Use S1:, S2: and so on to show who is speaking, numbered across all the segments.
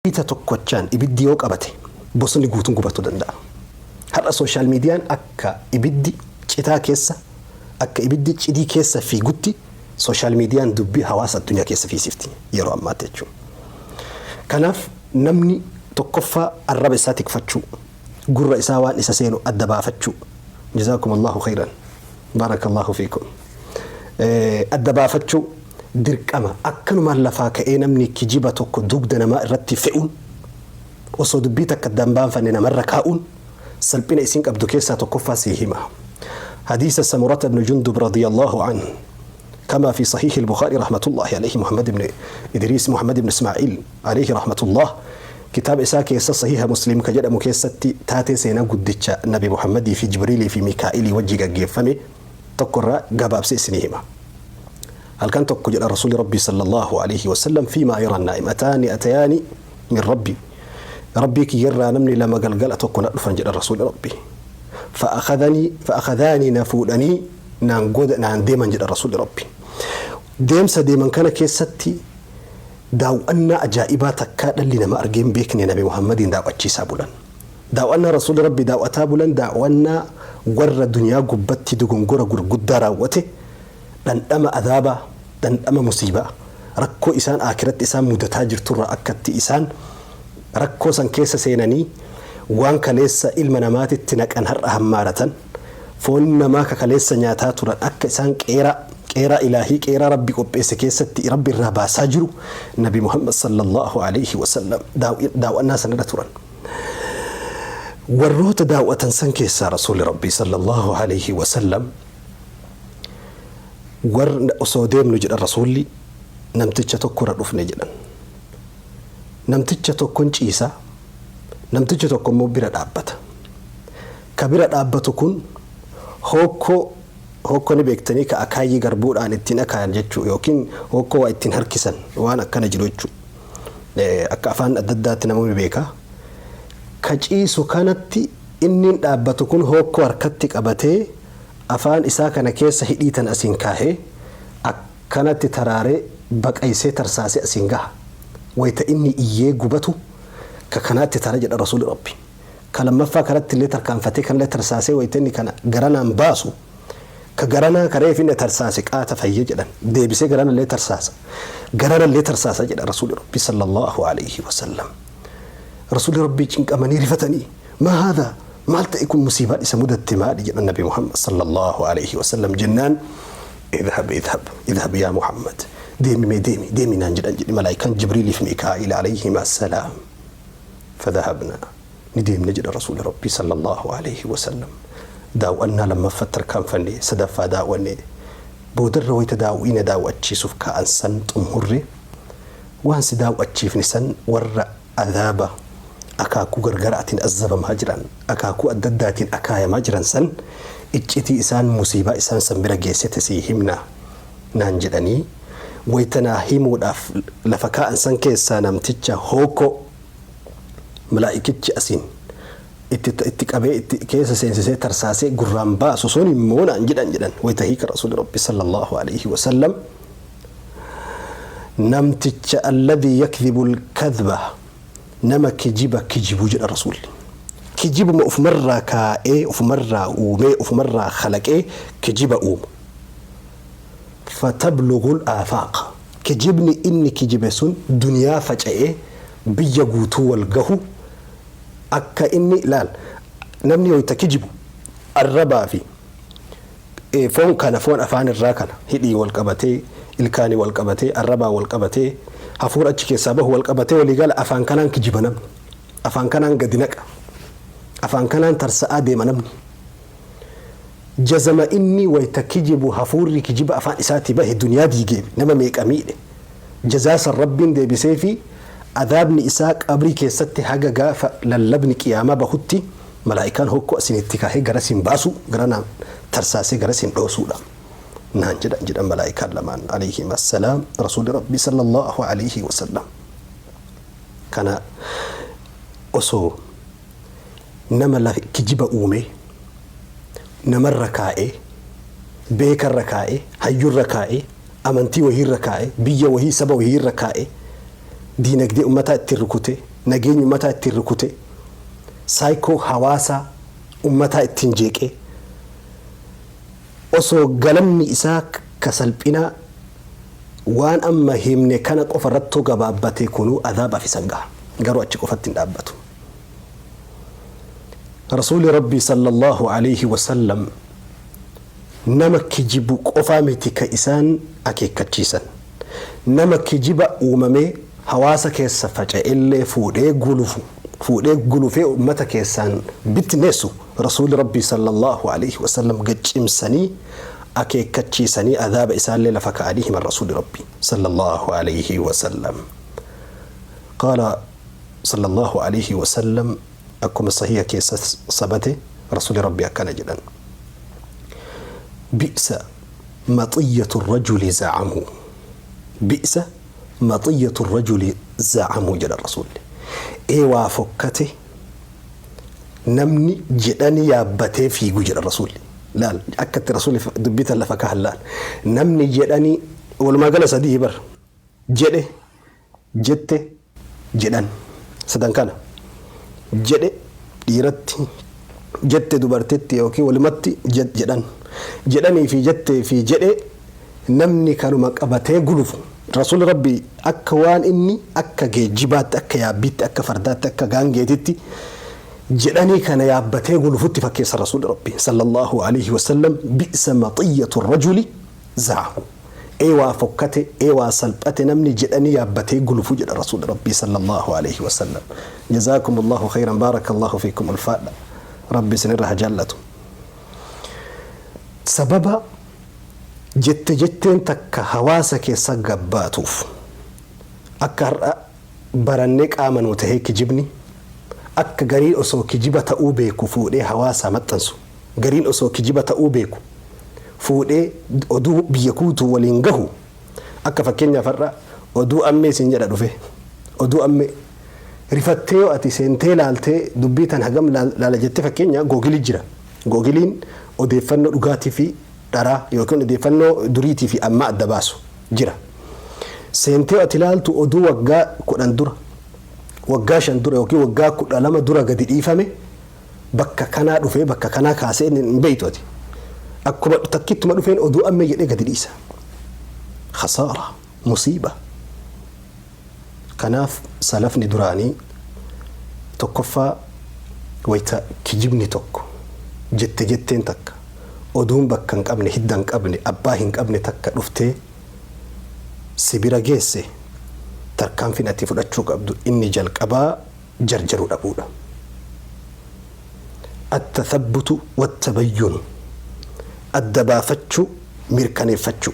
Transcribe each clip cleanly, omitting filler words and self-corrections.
S1: Ita tokkochaan ibiddi yoo qabate bosonni guutuun gubatuu danda'a. Har'a social median akka ibiddi citaa keessa, akka ibiddi cidii keessa fiigutti social median dubbii hawaasa addunyaa keessa fiisifti yeroo ammaatti jechuudha. Kanaaf namni tokkoffaa arraba isaa tikfachuu, gurra isaa waan isa seenu adda baafachuu. Jazaakumullahu khayran. Barakallahu fiikum. Adda baafachuu dirqama. Akkanumaan lafaa ka'ee namni kijiba tokko dugda namaa irratti fe'uun, osoo dubbii takka addaan baanfanne namarra kaa'uun salphina isin qabdu keessaa tokkoffaa sii hima. Hadiisa Samurata ibn Jundub radiyallahu anhu كما في صحيح البخاري رحمة الله عليه، محمد بن إدريس، محمد بن إسماعيل عليه رحمة الله، كتاب isaa keessa صحيح مسلم ka jedhamu keessatti taatee seenaa guddicha Nabi Muhammadii fi Jibriilii fi Mikaa'ilii wajji gaggeeffame tokkorraa gabaabsee isinii hima. Halkan tokko jedha Rasuulli Rabbii sallallahu alaihi wasallam فيما يرى النائم أتاني أتياني من ربي، Rabbii kiyyarraa namni lama galgala tokko na dhufan jedha Rasuulli Rabbii. فأخذني فأخذاني na fuudhanii naan goda naan deeman jedha Rasuulli Rabbii. Deemsa deeman kana keessatti daawwannaa ajaa'ibaa takkaa dhalli namaa argee hin beekne Nabi Muhammadiin daawwachiisaa bulan. Daawwannaa Rasuulli Rabbii daawwataa bulan daawwannaa warra duniyaa gubbatti dogongora gurguddaa raawwate dhandhama adaabaa, dhandhama musiibaa, rakkoo isaan aakiratti isaan mudataa jirturraa akkatti isaan rakkoo san keessa seenanii waan kaleessa ilma namaatitti naqan har'a hammaaratan, foon namaa ka kaleessa nyaataa turan akka isaan qeeraa qeeraa ilaahii, qeeraa Rabbi qopheesse keessatti Rabbi irraa baasaa jiru Nabi Muhammad sallallahu alaihi wasallam daawwannaa sanarra turan. Warroota daawwatan san keessaa Rasuulli Rabbii sallallahu alaihi wasallam warra osoo deemnu jedhan Rasuulli namticha tokkorra dhufne jedhan. Namticha tokkon ciisa, namtichi tokko immoo bira dhaabbata. Ka bira dhaabbatu kun hookkoo, hookkoo ni beektanii, ka akaayyii garbuudhaan ittiin akaayan jechuu yookiin hookkoo waa ittiin harkisan waan akkana jiru jechuu. Akka afaan adda addaatti namoonni beeka. Ka ciisu kanatti inni dhaabbatu kun hookkoo harkatti qabatee afaan isaa kana keessa hidhii tan asiin kaahee akkanatti taraaree baqaysee tarsaasee asiin gaha. Wayita inni iyyee gubatu ka kanaatti tara jedha Rasuulli Rabbi. Ka lammaffaa kanatti illee tarkaanfatee kanallee tarsaasee wayita inni kana garanaan baasu ka garanaa karee finne tarsaase qaata fayye jedhan, deebisee garanallee tarsaasa. Garanallee tarsaasa jedha Rasuulli Rabbi sallallahu alaihi wasallam. Rasuulli Rabbii cinqamanii rifatanii, "ما هذا?" Maal ta'e kun? Musiibaan isa mudatte maali jedhan Nabi Muhammad sallallahu alaihi wasallam jennaan, "اذهب اذهب اذهب يا محمد،" deemi mee, deemi, deemi naan jedhan jedhi malaayikaan Jibriiliif Mikaa'il عليهما السلام. فذهبنا ni deemne jedha Rasuulli Rabbii sallallahu alaihi wasallam. Daawwannaa lammaffaa tarkaanfanne, sadaffaa daawwanne, boodarra wayita daawwiina daawwachiisuuf ka'an san xumurre, waan si daawwachiifne san warra adaaba akaakuu gargaraatiin azabamaa jiran, akaakuu adda addaatiin akaayamaa jiran san iccitii isaan musiibaa isaan san bira geessite sii himna naan jedhanii waytanaa himuudhaaf lafa kaa'an san keessaa namticha hookoo malaa'ikichi asiin itti qabee itti keessa seensisee tarsaasee gurraan baasu sun immoo naan jedhan wayita hiika Rasuulli Rabbi sallallahu alaihi wasallam namticha الذي يكذب الكذبة, nama kijiba kijibuu jedha Rasuulli. Kijibuma ufumarraa kaa'ee, ufumarraa uumee, ufumarraa kalaqee kijiba uumu. فتبلغ الآفاق, kijibni inni kijibe sun duniyaa faca'ee biyya guutuu wal gahu. Akka inni ilaal, namni wayita kijibu arrabaa fi foon kana, foon afaan irraa kana hidhii wal qabatee, ilkaanii wal qabatee, arrabaa wal qabatee, hafuura achi keessaa bahu wal qabatee, waliigala afaan kanaan kijiba namni. Afaan kanaan gadi naqa, afaan kanaan tarsa'aa deema namni. Jazama inni wayita kijibu hafuurri kijiba afaan isaatii bahe duniyaa diigee nama meeqa miidhe. Jazaasan Rabbiin deebisee fi adaabni isaa qabrii keessatti haga gaafa lallabni qiyaamaa bahutti malaa'ikaan hokkoo asinitti kaahee gara siin baasu, gara naan tarsaasee gara siin dhoosuudha naan jedhan malaa'ikaan lamaan عليهم السلام Rasuulli Rabbii sallallahu alaihi wasallam. Kana osoo nama kijiba uume namarra kaa'ee, beekarra kaa'ee, hayyurra kaa'ee, amantii wahiirra kaa'ee, biyya wahii, saba wahiirra kaa'ee, diinagdee ummataa ittiin rukute. Nageenya ummataa ittiin rukute, saayikoo hawaasaa ummataa ittiin jeeqee, osoo galanni isaa ka salphinaa waan amma himne kana qofa irrattuu gabaabbatee kunuu adhaabaaf isan gaha. Garuu achi qofatti hin dhaabbatu. Rasuuli Rabbii sallallahu aleyhi wa sallam nama kijibu qofaa miti ka isaan akeekkachiisan. Nama kijiba uumamee hawaasa keessa faca'ellee fuudhee gulufu, fuudhee gulufee ummata keessaan bittinneessu Rasuulli Rabbii sallallaahu aleyhi wa sallam gad cimsanii akeekkachiisanii azaaba isaallee lafa ka'anii himan Rasuulli Rabbii sallallaahu aleyhi wa sallam. Qaala sallallaahu aleyhi wa sallam akkuma sahiha keessa sabate Rasuulli Rabbii akkana jedhan. Bi'sa maxiyyatu rajuli zacamuu. Bi'sa maxiyyatu rajuli zacamuu jedhan Rasuulli. Ee waa fokkate namni jedhani yaabbatee fiigu jedhan Rasuulli. Laal akka itti Rasuulli dubbii tan lafa kahan laal. Namni jedhani walumaa gala sadii bar. Jedhe, jette, jedhan. Sadan kana. Jedhe dhiiratti, jette dubartitti yookiin walumatti jedhan. Jedhanii fi jettee fi jedhe namni kanuma qabatee gulufu. Rasuulli Rabbii akka waan inni akka geejjibaatti, akka yaabbiitti, akka fardaatti, akka gaangeetitti jedhanii kana yaabbatee gulufutti fakkeessan Rasuulli Rabbii sallallahu alaihi wasallam bi'sa maxiyyatu rajuli za'amu. Ee waa fokkate, ee waa salphate namni jedhanii yaabbatee gulufu jedha Rasuulli Rabbii sallallahu alaihi wasallam. Jazaakumullahu khayran baarakallahu fiikum ulfaadha. Rabbi isinirra ha jaallatu. Sababa jette jetteen takka hawaasa keessa gabbaatuuf akka har'a barannee qaama nuu tahee kijibni akka gariin osoo kijiba ta'uu beeku fuudhee hawaasaa maxxansu gariin osoo kijiba ta'uu beeku fuudhee oduu biyya guutuu waliin gahu akka fakkeenyaaf har'a oduu ammee siin jedha dhufe oduu ammee rifattee yoo ati seentee laaltee dubbii tan hagam laala jettee fakkeenya googilii jira googiliin odeeffannoo dhugaatii fi dharaa yookiin odeeffannoo duriitii fi ammaa adda baasu jira seentee ati laaltu oduu waggaa 10 dura waggaa 5 dura yookiin waggaa 12 dura gadi dhiifame bakka kanaa dhufee bakka kanaa kaasee inni hin beeytu ati. Akkuma takkittuma dhufeen oduu ammee jedhee gadi dhiisa. Khasaara, musiiba. Kanaaf salafni duraanii tokkoffaa wayta kijibni tokko jette jetteen takka oduun bakka hin qabne hidda hin qabne abbaa hin qabne takka dhuftee si bira geesse tarkaanfiin ati fudhachuu qabdu inni jalqabaa jarjaruu dhabuudha. Attathabbutu wattabayyunu, adda baafachuu, mirkaneeffachuu.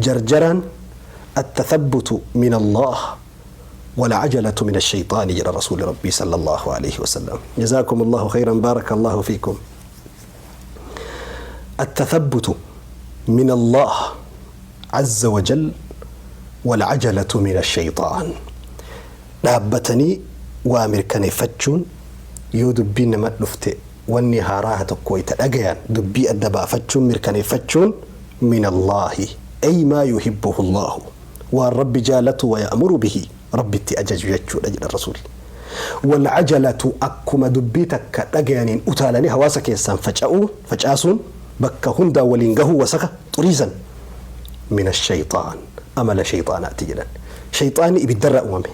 S1: Jarjaraan attathabbutu min Allaah walcajalatu min ashayxaani jedha Rasuulli Rabbii sallallaahu aleyhi wasallam. Jazaakumullahu khayran baarakallahu fiikum. Attathabbutu min Allaah azza wajal walcajalatu min ashayxaan. Dhaabbatanii waa mirkaneeffachuun yoo dubbiin nama dhufte wanni haaraaha tokko wayta dhagayan dubbii adda baafachuun mirkaneeffachuun min Allaahi ay maa yuhibbuhu Allaahu waan Rabbi jaalatu wa ya'muru bihi Rabbi itti ajaju jechuudha jedhan Rasuulli. Wal ajalatu akkuma dubbii takka dhagayaniin utaalanii hawaasa keessaan faca'uu facaasuun bakka hundaan waliin gahuu wasaka xuriisan min ashayxaan amala shayxaanaati jedhan. Shayxaanni ibiddarraa uumame.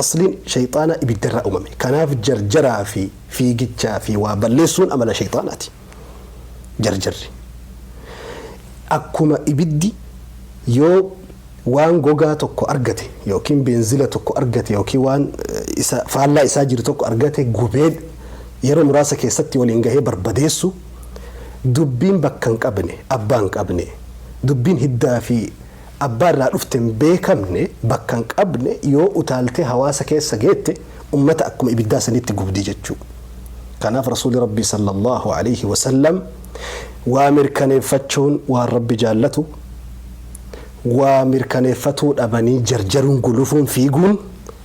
S1: Asliin shayxaanaa ibiddarraa uumame. Kanaaf jarjaraa fi fiigichaa fi waa balleessuun amala shayxaanaati. Jarjarri. Akkuma ibiddi yoo waan gogaa tokko argate yookiin beenzila tokko argate yookiin waan isa faallaa isaa jiru tokko argate gubee yeroo muraasa keessatti waliin gahee barbadeessu dubbiin bakka hin qabne abbaa hin qabne dubbiin hiddaa fi abbaa irraa dhufte hin beekamne bakka hin qabne yoo utaaltee hawaasa keessa geette ummata akkuma ibiddaa sanitti gubdi jechuu. Kanaaf Rasuulli Rabbii sallallahu aleyhi wasallam waa mirkaneeffachuun waan Rabbi jaallatu, waa mirkaneeffatuu dhabanii jarjaruun gulufuun fiiguun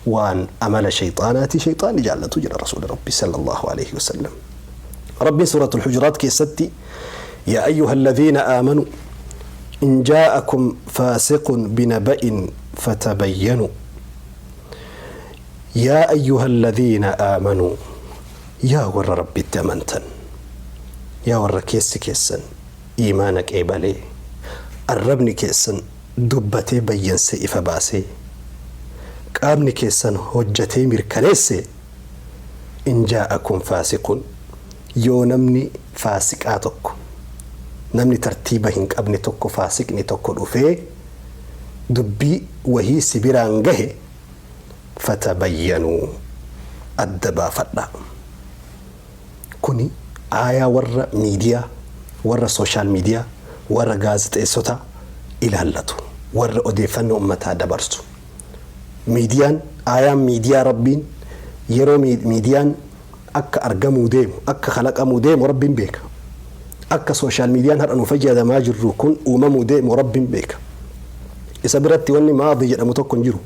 S1: waan amala shayxaanaati shayxaanni jaallatu jedha Rasuulli Rabbii sallallahu aleyhi wasallam. Rabbiin suuratul Hujuraat keessatti yaa ayyuha alladhiina aamanu in jaa'akum faasiqun binaba'in fatabayyanu. Yaa ayyuhalladhiina aamanuu, yaa warra Rabbitti amantan, yaa warra keessi keessan iimaana qeebalee, arrabni keessan dubbatee bayyansee ifa baasee, qaamni keessan hojjatee mirkaneesse, in jaa'akum faasiqun, yoo namni faasiqaa tokko, namni tartiiba hin qabne tokko, faasiqni tokko dhufee dubbii wahii si biraan gahe, fatabayyanuu, adda baafadhaa. Kuni aayaa warra miidiyaa, warra social media, warra gaazexeessota ilaallatu, warra odeeffannoo ummataa dabarsu. Miidiyaan, aayaan miidiyaa Rabbiin yeroo miidiyaan akka argamuu deemu, akka kalaqamuu deemu Rabbiin beeka. Akka social miidiyaan har'a nu fayyadamaa jirru kun uumamuu deemu Rabbiin beeka. Isa biratti wanni maadii jedhamu tokko hin jiru.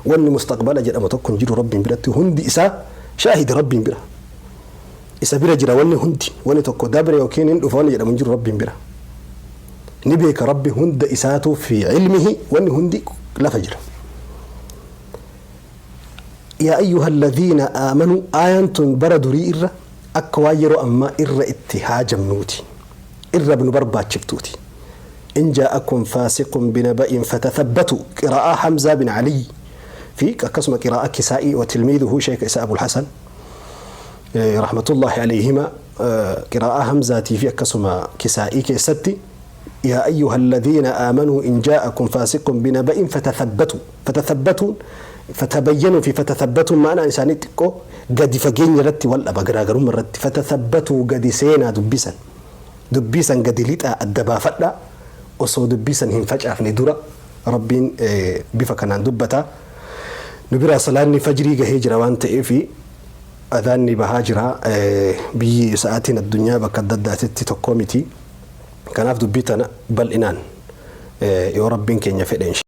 S1: Wanni mustaqbala jedhamu tokko hin jiru Rabbiin biratti hundi isaa shaahida Rabbiin bira. Isa bira jira wanni hundi wanni tokko dabre yookiin hin dhufa wanni jedhamu hin jiru Rabbiin bira. Ni beeka Rabbi hunda isaatuu fi ilmihi wanni hundi lafa jira. Yaa ayyuha alladhiina aamanuu aayaan tun bara durii irra akka waan yeroo ammaa irra itti haajamnuuti. Irra nu barbaachiftuuti. In jaa'akum faasiqun binaba'in fatathabbatu qiraa'aa Hamzaa bin Aliyy fi akkasuma qiraa'aa Kisaa'ii wa tilmiiduhu sheeka isaa Abul Hasan rahmatullahi alayhima qiraa'aa Hamzaatii fi akkasuma Kisaa'ii keessatti yaa ayyuha alladhiina aamanuu in jaa'akum faasiqun binaba'in fatathabbatu fatathabbatuun fatabayyanuu fi fatathabbatuun ma'anaan isaanii xiqqoo gadi fageenya irratti wal dhaba garaagarummaa irratti fatathabbatuu gadi seenaa dubbisan Dubbii san gadi lixaa adda baafadhaa, osoo dubbii san hin facaafne dura Rabbiin bifa kanaan dubbata. Nu biraa salaanni fajrii gahee jira waan ta'eef adhaanni bahaa jira. Biyyi sa'aatiin addunyaa bakka adda addaatitti tokkoo miti. Kanaaf dubbii tana bal'inaan yoo Rabbiin keenya fedhe insha.